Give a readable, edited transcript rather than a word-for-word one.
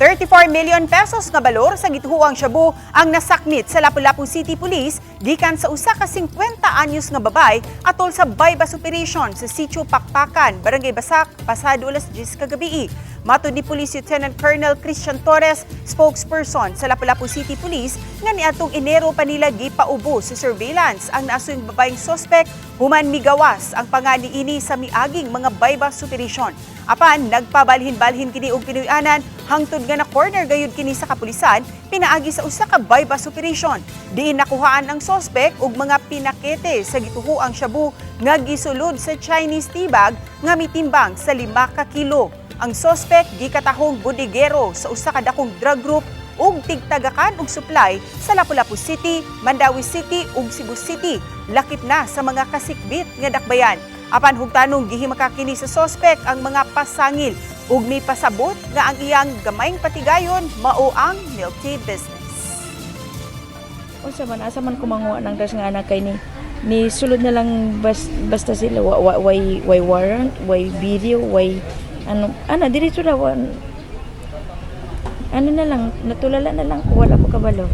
34 million pesos nga balor sa gituhuang shabu ang nasakmit sa Lapu-Lapu City Police gikan sa usa ka 50 anyos nga babay atol sa buy-bust operation sa Sitio Pakpakan, Barangay Basak, pasado alas 10 kagabi. Matod ni Police Lieutenant Colonel Christian Torres, spokesperson sa Lapu-Lapu City Police, nga niadtong Enero pa nila gipaubos sa surveillance ang naasuyong babaeng sospek human migawas ang pangani ini sa miaging mga buy-bust operation. Apan nagpabalhin-balhin kini og tinuy-anan hangtod nga na corner gayud kini sa kapulisan pinaagi sa usa ka buy-bust operation. Diin nakuhaan ang sospek og mga pinakete sa gituhuang shabu nga gisulod sa Chinese tea bag nga mitimbang sa 5 ka kilo. Ang sospek gikatahong budigero sa usa ka dakong drug group ug tigtagakan og supply sa Lapu-Lapu City, Mandaue City ug Cebu City, lakip na sa mga kasikbit nga dakbayan. Apan hugtanong gihimaka kini sa sospek ang mga pasangil ug mipasabot nga ang iyang gamayng patigayon mao ang milk tea business. Unsa man, asa man ko manguha ng drugs nga anak kay ni sulod na lang basta sila wa, wa, way warrant, way video, way ano ana diretso ra, ano na lang, natulala na lang ko, wala ko kabalo.